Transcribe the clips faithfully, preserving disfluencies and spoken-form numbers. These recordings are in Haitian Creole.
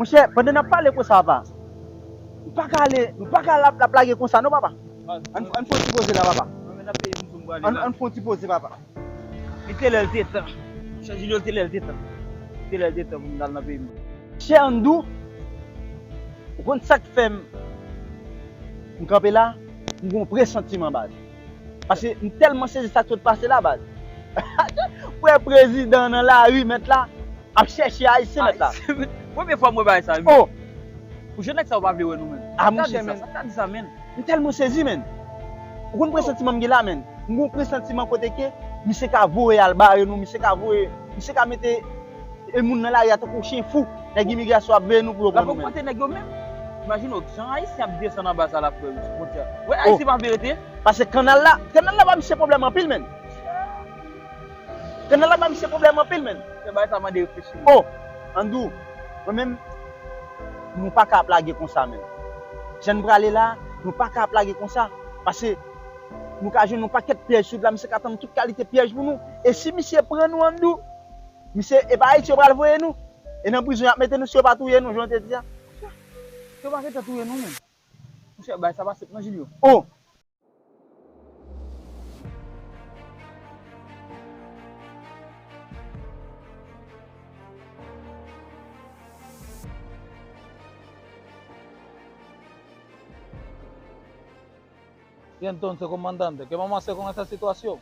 Monchè, pandan n ap pale konsa, papa, nou pa ka ale, nou pa ka al ap, ap lage konsa, non, papa. Ann, ann fè yon ti poze la, papa. Ann, ann fè yon ti poze, papa. Li te lè l te tan. Monchè Julio, li te lè l te tan. Li te lè l te tan pou m t al nan peyi m. Monchè Andou, ou konn sa k fè m, m kanpe la? M gen yon presantiman, baz. Paske m tèlman sezi sa k sot pase la, baz. Wè prezidan nan lari, mèt la, ap chèche Ayisyen, mèt la. Ayisyen, premye fwa m wè bagay sa, wi. Oh! Ou jwenn nèg sa yo pa vle wè nou menm. Ah, monchè, men. Sa di sa, men. M tèlman sezi, men. Ou konn presantiman m gen la, men. M gen yon presantiman kote ke misye ka voye al bare nou, misye ka voye, misye ka mete e moun nan lari a tankou chen fou. Nèg imigrasyon ap veye nou pou yo pran nou, men. Kote nèg yo menm? Imajine w, jan Ayisyen ap desann anba sa la, frè, sou fwontyè. Wè, Ayisyen pa vle rete. Paske kanal la, kanal la ba misye pwoblèm anpil, men. Kanal la ba misye pwoblèm anpil, men. Se bagay sa mande reflechi. Oh, Andou, mwen menm, nou pa ka ap lage konsa, men. Jan n prale la, nou pa ka ap lage konsa. Paske nou ka jwenn yon pakèt pyèj sou wout la, misye ka tann tout kalite pyèj pou nou. E si misye pran nou, Andou, misye, e pa Ayiti yo pral voye nou. E nan prizon y ap mete nou si yo pa touye nou, jan w te di a. Yo pa gentan touye nou, men. Monchè, bay sa pase nan Julio. Oh! Y entonces, comandante, ¿qué vamos a hacer con esta situación?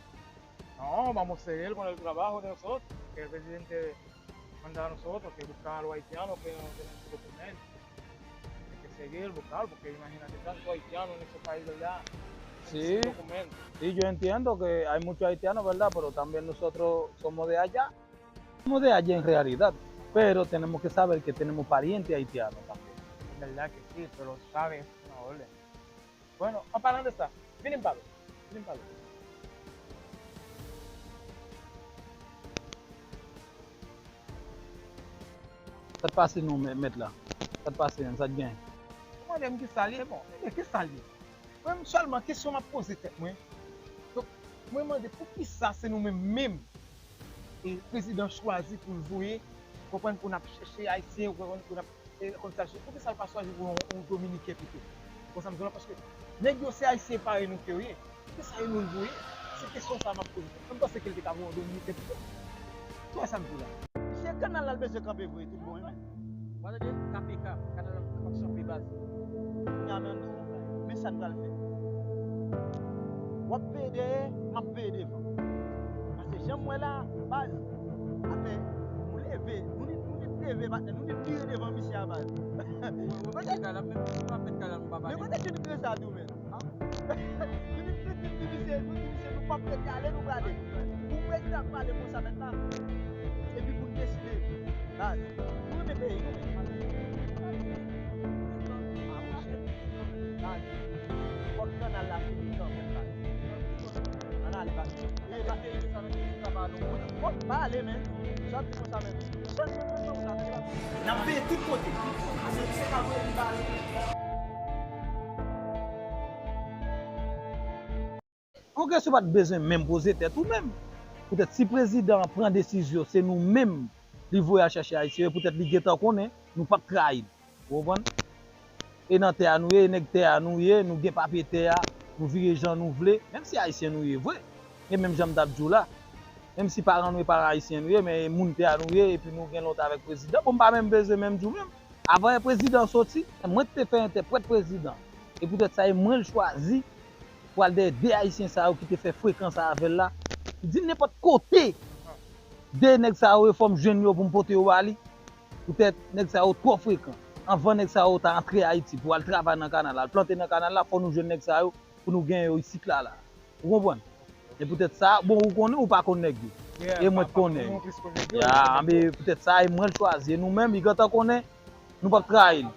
No, vamos a seguir con el trabajo de nosotros, que el presidente manda a nosotros, que buscar a los haitianos que no tienen su documento. Hay que seguir, buscar, porque imagínate, tanto haitiano en ese país, ¿verdad? Sí, sin documento. Sí, yo entiendo que hay muchos haitianos, ¿verdad? Pero también nosotros somos de allá. Somos de allá en realidad, pero tenemos que saber que tenemos parientes haitianos también. Es verdad que sí, pero sabe, es una orden. Bueno, en parlant de sa, vini m pale. Vini m pale. Sa t pase non, mè-, mèt la? Sa t pase, sa t gen? Ou mande m kisa l ye? Bon, ebyen, kisa l ye? Mwen menm sèlman, kesyon m ap poze tèt mwen. Donk, mwen mande poukisa se nou menm menm e prezidan chwazi pou l voye, konprann, pou n ap chèche Ayisyen, ou konprann, pou n ap, e, konn sa, poukisa l pa chwazi voye yon, yon Dominiken pito? Konprann sa m di w la, paske nèg yo se Ayisyen parèy nou ke yo ye. Poukisa e nou l voye? Se kesyon sa a m ap poze. Mwen panse ke l te ka voye yon Dominiken pito. Ou wè sa m di w la? Misye kanal la l bezwen kanpe vre, tout bon, wi, men. Ou pa tande? K P K, kanal la p ap chanpe, baz. Kounya, men, men sa n pral fè. W ap veye dèyè, m ap veye devan. Paske jan m wè la, baz, afè, nou leve, nou ni, nou ni leve, patnè, nou ni vire devan misye a, baz. Ou pa tande? K P K la, men, ou pa fè kanal, m pa pale. Men kote Jimmy Trésor tou, men? Vini, vini, vini, misye, nou di misye, nou p ap ret, ale, nou prale. Pou prezidan ap pale konsa mèt la, epi pou n deside, baz, nou renmen peyi nou, men. Ah, monchè. Baz, fòk kanal la fini kanmenm, baz. Ann ale, baz. Fòk pa ale, men. Sa di konsa, men. N ap veye tout kote. Ase misye ka voye li ba yo. Yon kesyon pa t bezwen menm poze tèt ou menm. Poutèt si prezidan an pran desizyon, se nou menm li voye al chache Ayisyen yo, poutèt li gentan konnen nou p ap trayi l. Ou konprann? E nan tè a nou ye, e nèg tè a nou ye, nou gen papye tè a, nou vire jan nou vle, menm si Ayisyen nou ye vre. E menm jan m t ap di w la, menm si paran nou e pa Ayisyen nou ye, men e moun tè a nou ye, epi nou gen lòt avèk prezidan. Bon, m pa menm bezwen menm di w menm. Avan prezidan soti, mwen ki te fè entèprèt prezidan. E poutèt sa, e mwen l chwazi pou al dèyè de Ayisyen sa yo ki te fè frekan sa avè l la. Di nenpòt kote de nèg sa yo ye, fò m jwenn yo pou m pote yo ba li. Poutèt nèg sa yo twò frekan. Anvan nèg sa yo ta antre Ayiti pou al travay nan kanal la, al plante nan kanal la, fò nou jwenn nèg sa yo pou nou genyen yo isit la, la. Ou konprann? E poutèt sa, bon, ou konnen, ou pa konn nèg yo. E mwen k konnen. Ya, men poutèt sa, e mwen l chwazi. E nou menm, li gentan konnen, nou p ap trayi l.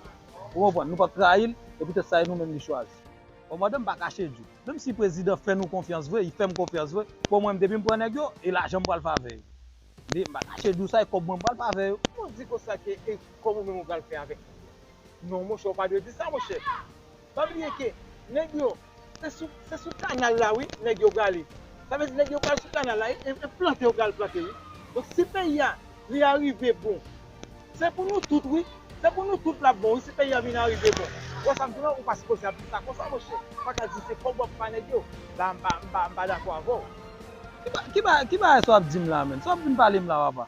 Ou konprann? Nou p ap trayi l, e poutèt sa, e nou menm li chwazi. Bon, mwen menm m pa kache di w. Menm si prezidan fè nou konfyans vre, li fè m konfyans vre, bon, mwen menm, depi m pran nèg yo, e lajan m pral fè avè yo. Li, m pa kache di w sa, e kòb mwen m pral fè avè yo. Ou di konsa ke e kòb ou menm ou pral fè avèk nèg yo? Non, monchè, ou pa dwe di sa, monchè. Pa bliye ke nèg yo, se sou, se sou kanal la, wi, nèg yo prale. Sa vle di nèg yo pral sou kanal la, e, e plante yo pral plante, wi. Donk, si peyi a, li arive bon, se pou nou tout, wi. Se pou nou tout l ap bon, wi, si peyi a vin arive bon. Wè sa m di w la, ou pa sipoze ap di sa konsa, monchè. Pa ka di se kòb w ap ba nèg yo. La, m pa, m pa, m pa dakò avè w. Ki ba- ki ba- ki bagay sa w ap di m la menm? Sa w ap vin pale m la, papa?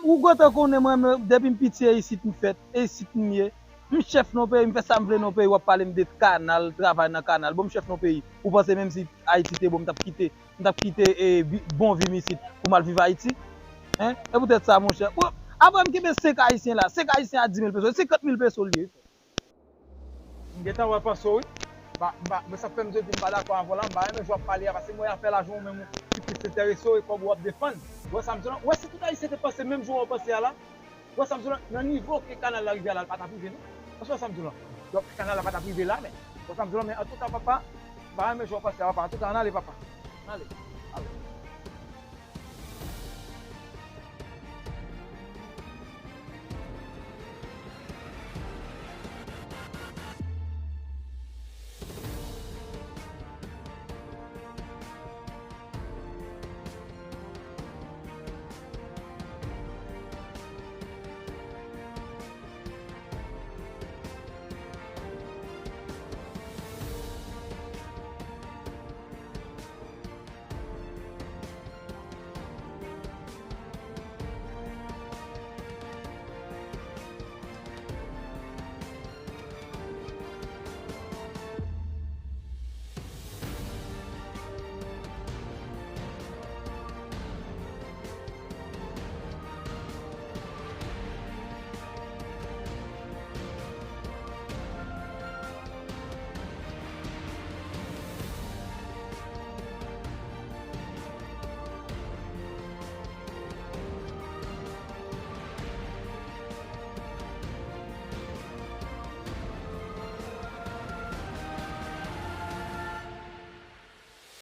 Ou gentan konnen mwen menm, depi m piti, e isit m fèt, e isit m ye. M chèf nan peyi, m fè sa m vle nan peyi, w ap pale m de kanal, travay nan kanal. Bon, m chèf nan peyi. Ou panse menm si Ayiti te bon, m t ap kite, m t ap kite e, vi- bon vi m isit pou m al viv Ayiti? Hein? E poutèt sa, monchè. Bon, apre m kenbe senk Ayisyen la, senk Ayisyen a di mil peso, senkant mil peso l ye. M gentan wè panse w, wi. Ba, ba, men sa k fè m di w m pa dakò avè w la, m pa renmen jan w ap pale a, paske m wè afè lajan w menm ou ki plis enterese w e kòb ou ap defann. Wè sa m di w la, wè si tout Ayisyen te panse menm jan w panse a la, wè sa m di w la, nan nivo ke kanal la rive a la, l pa t ap rive non. Paske wè sa m di w la, donk kanal la pa t ap rive la, men, wè sa m di w la, men antouka papa, m pa renmen jan w panse a papa, antouka ann ale papa, ann ale.